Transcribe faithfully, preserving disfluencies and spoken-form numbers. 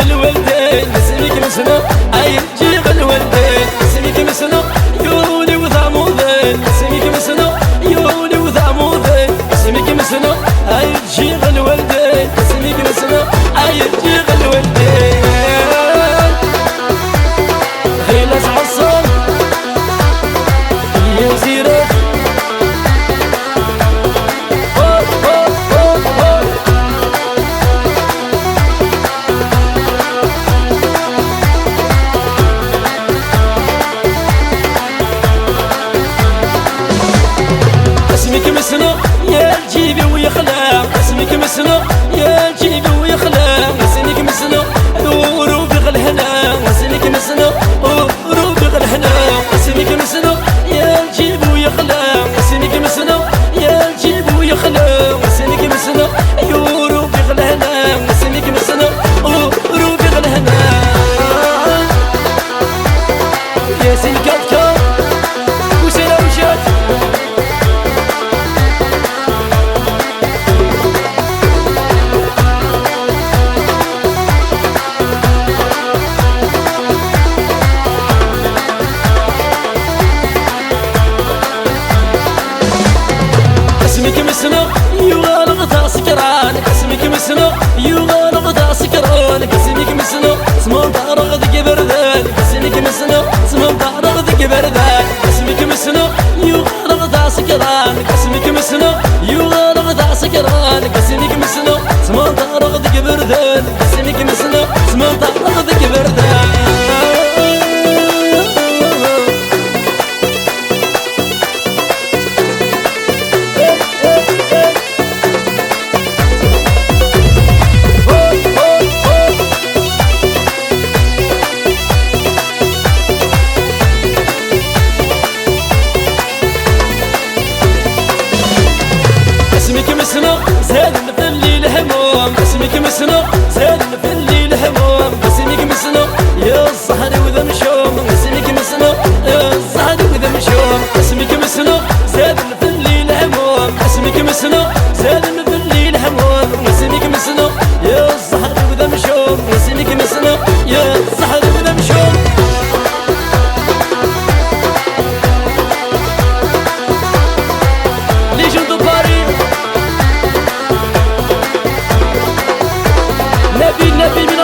Lwaldin, asmi kem-ssneɣ, ay ǧǧiɣ lwaldin, asmi kem-ssneɣ, yuli wdamuḍin, asmi kem-ssneɣ, yuli wdamuḍin, asmi kem-ssneɣ, ay ǧǧiɣ lwaldin, asmi kem-ssneɣ, ay ǧǧiɣ lwaldin. Ɣilas Ḥasan, Yizirat. Asmi kem-ssneɣ, ya lǧib-iw yexla. Asmi kem-ssneɣ, ya lǧib-iw yexla. Asmi kem-ssneɣ, ur ufiɣ lehna. Asmi kem-ssneɣ, ur ufiɣ lehna. Asmi kem-ssneɣ, ya lǧib-iw yexla. Asmi kem-ssneɣ, ya lǧib-iw yexla. Asmi kem-ssneɣ, ur ufiɣ lehna. Asmi kem-ssneɣ, ur ufiɣ lehna. Yasin Kafka, Hussein Awcak. Asmi kem-ssneɣ, yuɣaleɣ d asekran. Asmi kem-ssneɣ, yuɣaleɣ d asekran. Asmi kem-ssneɣ, smenṭareɣ deg iberdan. Asmi kem-ssneɣ, smenṭareɣ deg iberdan. Asmi kem-ssneɣ, yuɣaleɣ d asekran. Asmi kem-ssneɣ, yuɣaleɣ d asekran. Asmi kem-ssneɣ, smenṭareɣ deg iberdan. Asmi kem-ssneɣ, smenṭareɣ deg iberdan. Asmi kem-ssneɣ, zaden fell-i lehmum. Asmi kem-ssneɣ, zaden fell-i lehmum. Asmi kem-ssneɣ, ya zzher-iw d amcum. Asmi kem-ssneɣ, ya zzher-iw d amcum. Asmi kem-ssneɣ, zaden fell-i lehmum. Asmi kem-ssneɣ, zaden fell-i lehmum. Asmi kem-ssneɣ, ya zzher-iw d amcum. Asmi kem-ssneɣ, ya zzher-iw d amcum. Légion de Paris. Nabil, Nabil.